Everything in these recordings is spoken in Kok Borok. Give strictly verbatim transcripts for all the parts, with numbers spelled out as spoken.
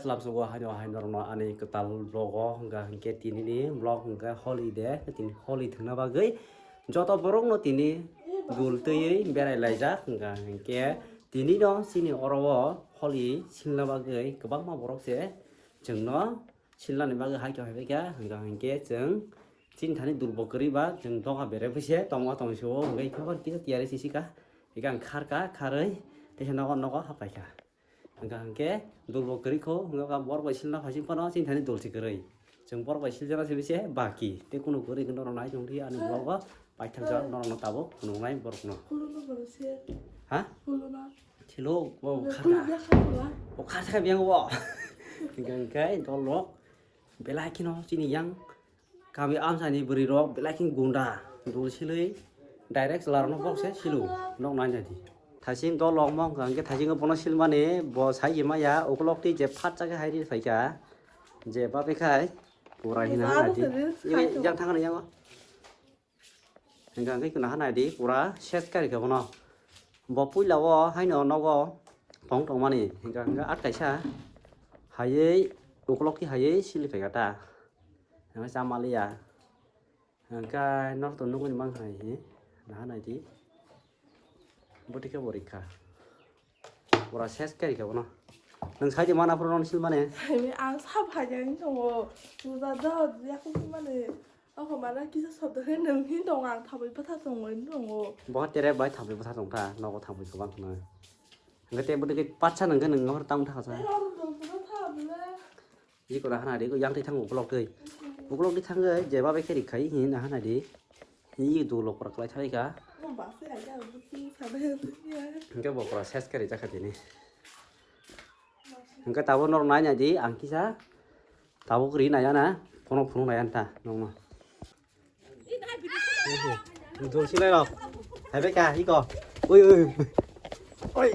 Lamsogo haino hai norokno ani kwtal vlog o hwnkha hinkhe tinini vlog hwnkhe Holi day, tini Holi thwngna bagwi joto borokno tini dul twiwi berai laijak hwnkha hinkhe tinino chini oro o Holi silna bagwi kwbangma borok se chwngno silnani bagwi hai khe phaibaikha hwnkha hinkhe chwng chini thani dul bo kwrwi ba chwng doga berai phaise tongo tongsuo hwnkhe kisa tiyari sisika hwnkhe ang kharka kharwi teisa nogo nogo hapaikha. Hwnkha hwnkhe dulbo kwrwi kho, hwnkha borok bai silna phaising phano chini thani dulsi kwrwi. Chwng borok bai siljana se bise baki. Tei kunu kwrwi khe norok nai tongdi ani vlog o paithakjak norokno tabuk phunuknai borokno. Khulumno borok se. Ha? Khulumno. Thilo, bo khata. Khulumno khata. Bo khata kha biyang bo. Hwnkha hwnkhe dolok belai kheno chini yang Kami amsani bwrwi rok belai khe gunda, dul silwi direct chwla rokno bokse silu, nok nai nai di. Thaising dol rok mo wngkha hwnkhe thaising bono silmani bo sai je maya ukulok twi je phat chakhe hai ri phaikha je babe khai pura hina hana di. Yang thangani yango. Hwnkha hwnkhe khwna hana di pura set kari kha bono. Bo puila o haino nogo tong tongmani hwnkha hwnkhe at kaisa haywi ukulok twi haywi sili phaikha ta. Hwnkhe chamaliya. Hwnkhe norok to nugwi mankha nai hi. Naha naidi. Bwtwi khe bo rikha. Pura ses khe rikha bono. Nwng sai di mana phuru non silmani. Ang sa phaijani tongo. Puja do yakung silmani. Ako mana kisa sodo khe nwng hin tongo ang thabai bwtha tongo hin tongo. Bo tere bai thabai bwtha tongkha. Nogo thabai kwbang khna. Hwnkhe te bwtwi khe patsa nwng khe nwng nohor tamo thakha sa. Iko ra hana ri, yang twi thango ukulok twi. Ukulok twi thangwi jeba bai khe ri khai hi na hana di. Hi dulok pora kwlai thai kha. Hwnkhe bo pora ses khe ri jakha tini. Hwnkhe tabuk norok nai nai di, ang kisa tabuk ri nai ya na, phone phunuk nai ya ta nokno. Dul silai rok. Hai beka, iko. Oi, oi. Oi.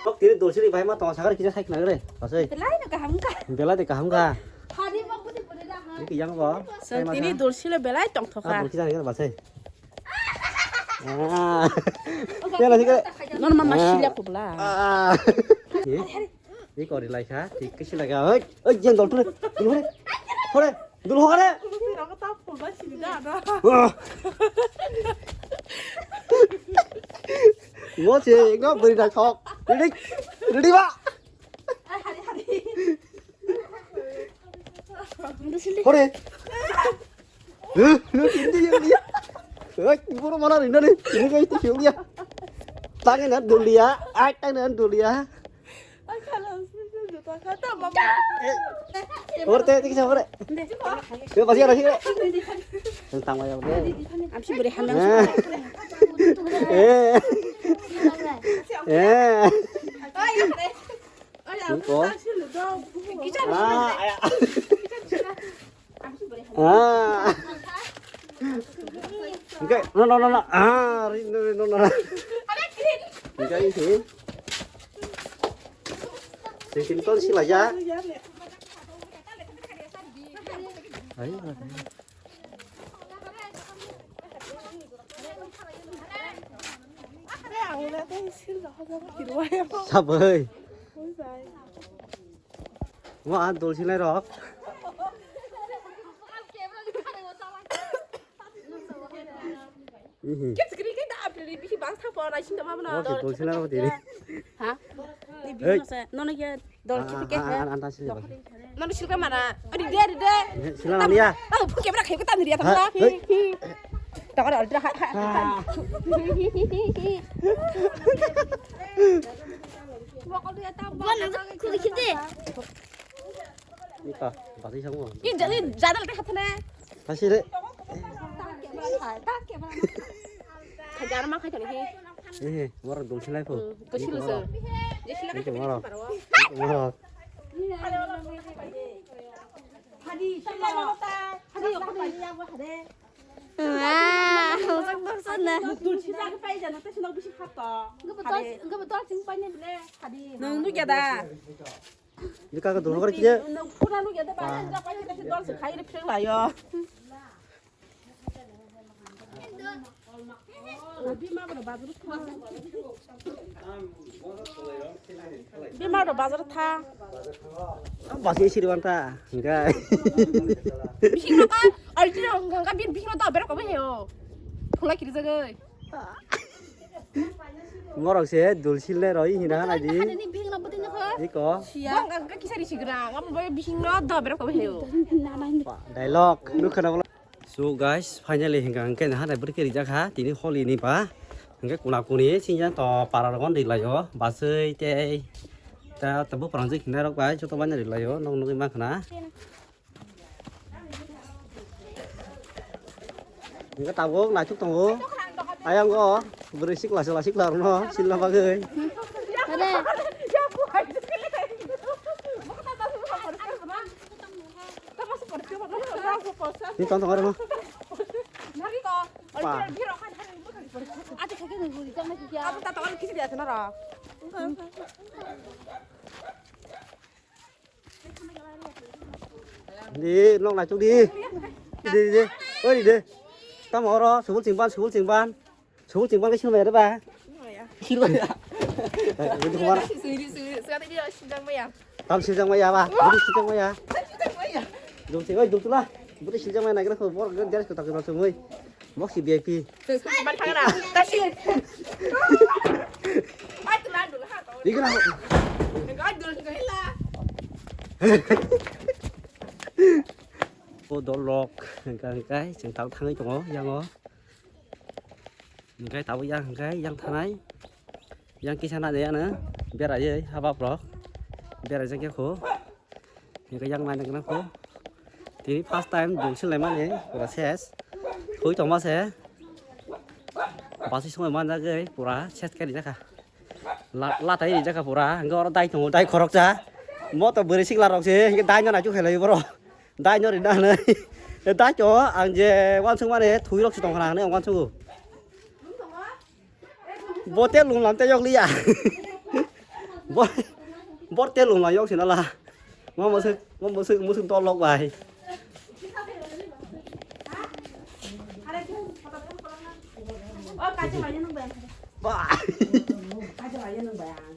Kok tiri dul silai bai ma tong sakar kisa sai khna re. Basai. Belai no kaham ka. Belai de kaham ka. Hari ma pudi pudi da ha. Iki yang bo. Tini dul silai belai tong thoka. Dul kisa re basai. Ah. Kela sih kela. Non mama sila kubla. Ah. Hari hari. Ini kau rilai kha, tik kisi laga. Oi, oi, jeng dol tu. Dul hore. Hore, dul hore. Wah. Mo si, ngo beri dah kok. Ready? Ready, Pak? Hore. Eh, lu sini yang dia. Eh, buru mana rinda nih? Ini guys, tuh dia. Tangan dulu ya. Ai, tangan dulu ya. Hore, teh, teh, hore. Yo, pasti ada sih. Tentang aja udah. Amsi beri hamil. Eh. Eh. Iko. Ah, aya. Ah. Oke, no, no, no, no. Ah, ri, no, no, no, no. Oke, ini. Sing, sing, ton sila ya. Ayo. Sabai. Mo an dol silai rok. Ihi. Mo ke dol silai rok tini. Ha? Hey. Nono ke dol kiti ke. An, an, an, an, silai rok. Nono silka mana? Adi de, adi de. Silai rok ya. Oh, phuke bra khe ko tan ria ta. Hey. Takar aldra ha ha. Ah. Ita, bati sango. Ini jadi jadal teh katanya. Kasih deh. Hajar mah kayak gini. Eh, moro dul silai po. Dul silai se. Ini moro. Moro. Hadi, hadi, hadi, hadi. Wah, hojak baksa na. Dul sijak pai jana, tei sinok bisi khato. Enggak betul, enggak betul sing pai ni bele, tadi. Nang tu kya da? Ini kaka dulu kali kya? Nang pura lu kya da, pai jana, pai jana, si dol si khai ni phreng la yo. Bima rok bazar tha. Basi siri banta, enggak. Bising rok ka, alti rok enggak, enggak, bin bising rok ta berok kabai heo. Pula kiri jagai. Ngorok se dul sil le roi hina hana di. Hana ni bising rok bwtwi nokho. Iko. Siya. Bang enggak kisari sigra, ngam bai bising rok ta berok kabai heo. Dialogue, nukha na. So guys, finally hingka hingke naha nai bwrwi khe rijak ha, tini holi ni ba. Hingke kuna kuni sinjang to para rogon ri laio, basui tei ta tabuk parang jik hinai rok bai, joto bai no ri laio, nog nugui mankha na. Hingke tabuk naituk tongo, ayang go bwrwi sikla sikla sikla rok no silna bagwi. Ni tong tong aro. Pa. Di, nok naituk di. Di, di, di. Oi, di, di. Tamo oro, subul chingban, subul chingban. Subul chingban ke silmaya de ba? Silmaya. Ini kemana? Tam siljak maya ba? Budi siljak maya. Dum si, oi, dum tula. Budi siljak maya naikena ko bor dress ko tak ko sungui. Mok si V I P. Ikena. O dolok hingka hingkai chwng tak thangwi tongo yango. Hingkai tabuk yang hingkai yang thanai. Yang kisa na de ano beraiwi habap rok. Beraijak ya kho. Hingke yang naina gana kho. Tini first time dul silaimani pura ses. Thui tongma se. Basi songwi manjagwi pura ses khe rijak kha. La-, latai rijak kha pura. Hingke oro dai tongo, dai khoroksa. Mo to bwrwi sikla rok se. Hingke dai no naichuk khailai borok. Dai no rina hinwi. Dai tongo ang je wansuk mani thui rok se tong khna hinwi ang wansugo. Bo te lunglam te yok liya. Bo, bo te lunglam yok sinala. Mo musuk, mo musuk, musuk dolok bai. Ba.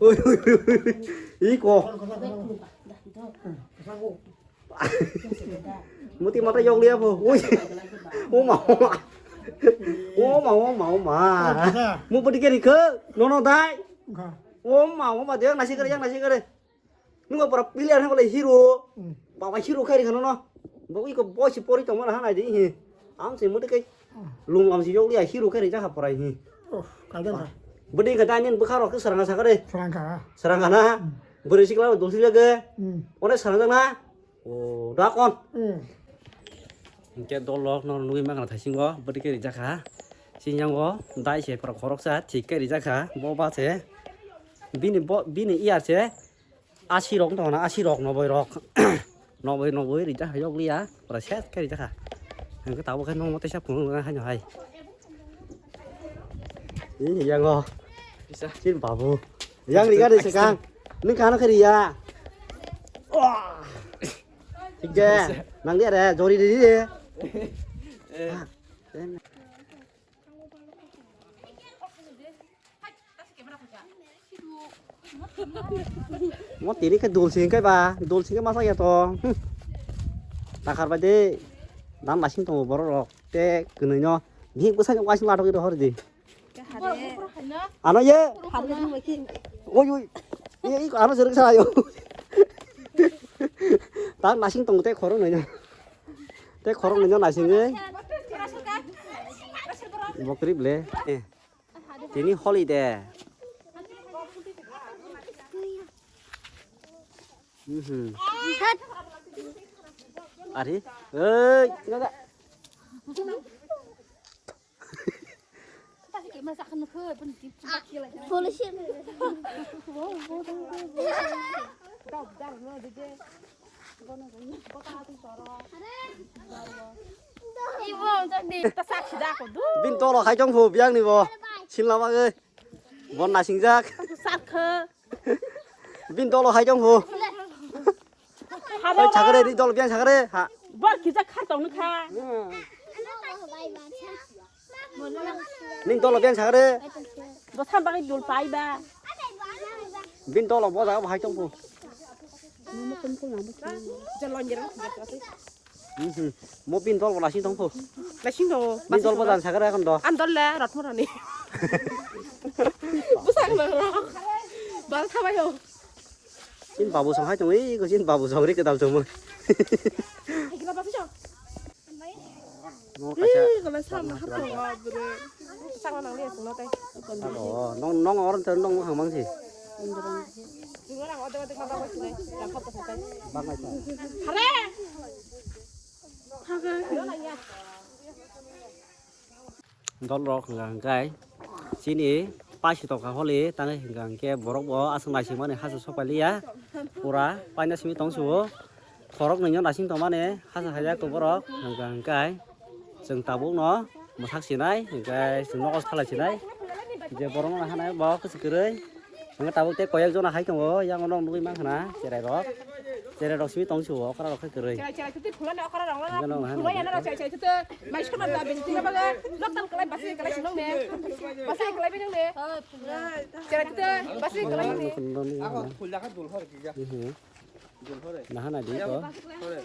Ui, ui, ui, ui. Iko. Muti mata yok liya bo. Ui. Oma, oma. Oma, oma, oma. Mu bodi keri ke? Nono dai. Oma, oma, yang nasi kere, yang nasi kere. Nungo para player ha bole hero. Baba hero khairi khano no. Bo iko boy si pori tongma na hanai di hi. Ang se muti kai. Lunglam si yok liya hero khairi jakha porai hi. Bodi ka dai nin bwkha rok serang sakare. Serang ka. Serang kana. Bwrwi sikla dul si lage. One serang na. O, dakon. Hingke dolok no nugui mangna thaisingo, bwtwi khe rijak kha. Sinjango dai se khorok khoroksa thik khe rijak kha. Bo ba se bini bo, bini iyar se asi rok wngtong na, asi rok, noboi rok. Noboi, noboi rijak kha, yok liya. Pura set khe rijak kha. Hingke tabuk khe nokno teisa phunuk nang haino hai. Ini yang o. Bisa. Sin babu. Yang riga de sekang. Nung kana kari ya. Wah. Tiga. Nang dia re, jori de de. Mo tini khe dul sing khe ba, dul sing khe masa ya to. Takhar bai de. Dan lasing tongo borok rok. Te kwnwi no bihik bwsai no waising latok iro hor di. Ano ye. Oi, oi. Ye, iko ano jeruk sa ayo. Tang nasing tongo te khorok nai no. Te khorok nai no nasing e. Bokrib le. Eh. Tini holiday. Mhm. Ari, ei, nada. Bin tolo khai tong phu biang ni bo. Silna bagwi. Bon nasingjak. Bin dolo hai jong ho. Oi, chakre, ni dolo biang chakre. Ha. Bor kisa kha tong kha. Hmm. Ning dolo beng sagre. Bo sam bagwi dul pai ba. Bin dolo bo jaga bahai tongphu. Mhm. Mo bin dol bo lasing tongphu. Lasing tongo. Bin dol bo jan sagre akon do. An dol le rot morani. Busang nang rok. Bal thabai ho. Chin babu song hai tong, ei ko chin babu song ri kedal tong mo. Hai kena basi song. Mo kacha. Ih, kalau sama hapang wa bro. Sama nang liya sung natai. Oh, nong nong orang ter nong hang mang si. Sung orang odek odek mata basi nai. Dapat apa sakai. Bang ai ta. Hare. Haga. Dol rok hwnka hwnkhe chini paisi tongkha holi tangwi hwnka hwnkhe borok bo aswk naisingmani hachwk sok pailiya pura paina simi tong suo khorok nungyo naising tongmani hachwk haijak borok hwnka hwnkhe chwng tabukno mwsak sinai hwnkhe chwng nogo salai sinai je borokno hanai bo kwchwk kwrwi. Hwnke tabuk tei koyek jona hai tongo, yang ono nugwi mankha na cherai rok. Cherai rok simi tong sio, okra rok khai kwrwi. Cherai, cherai, tuti phulani okra rok, hwnke nong hai phulai nai. Yana rok, cherai, cherai, tuti mai sama da bin tina baga, lockdown kalai basi kalai sinong ne. Basi kalai binong ne. Cherai, tuti basi kalai binong ne. Ako phulya kha dul hor kija. Mhm. Dul hore. Naha na di ko. Hore.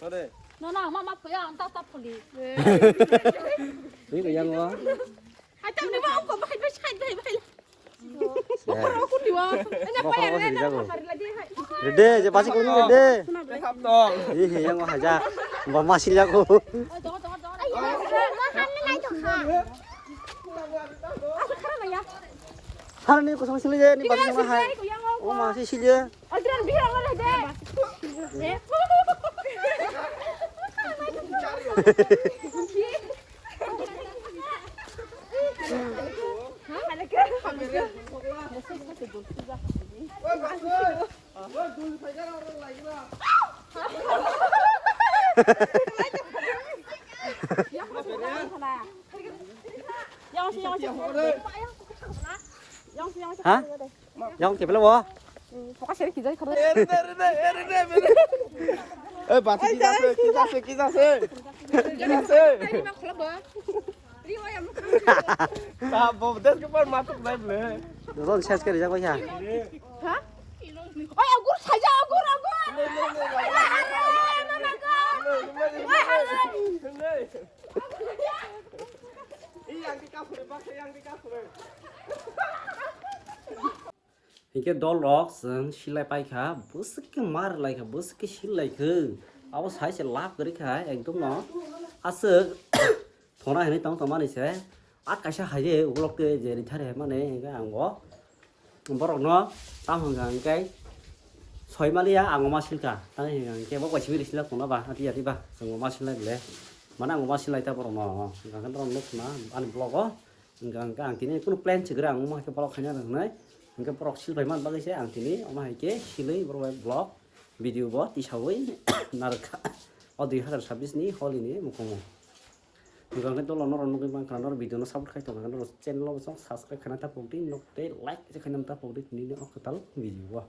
Hore. No, no, mama puya anta ta phuli. Ni ko yang wa. Hai tam ni ba ko bai bai sai bai bai. Bokoro ko diwa. Ena bokoro ko sini jago. Rede, je basi ko ni rede. Pekap tong. Ih, yang haja. Ba masil jago. Oi, tong, tong, tong. Ai, ma kan ni lai tong kha. Asa khara na ya. Har ni ko song sili je ni basi ma hai. O ma si sili je. Oi, tran bihar ngala de. Eh. Ha? Yang kepala bo? Pokok seri kijai khoro. Eh, rede, rede, eh, rede, rede. Eh, bati kijase, kijase, kijase. Kijase. Ta bo des ke par matuk nai ble. Ron ses kari jak bai ha. Ha? Oi, agur saja, agur, agur. Hinkhe dol rok chwng silai paikha, bwswk khe mar laikha, bwswk khe sil laikha. Abo sai se lab kwrwi kha ekdom no. Aswk thona hinwi tong tongmani se. A kaisa hai je ukolok ke je rithari hai mani hinkhe ang bo borok no tam hwnkha hinkhe soi maliya ang ma silka. Tamo hinkhe bo kaisa biri silak tongna ba ati ati ba chwng ma silai le. Mane ang ma silai ta borok no. Hinkhe borok nuk na ani vlog o. Hingke, hingke ang tini kunu plan se kwrwi ang omo hai khe borok khaina rwnai. Hingke borok sil pai man bagwi se ang tini omo hai khe silwi borok bai vlog video bo tisawi narwkha. O dui hazar sabbish ni holi ni mukumu. Hingke hingke dolo norok nugwi mankha norok video no support khai tongkha norok channel o bosong subscribe khaina ta pokdi nok tei like se khaina ta pokdi tini ni o kwtal video o.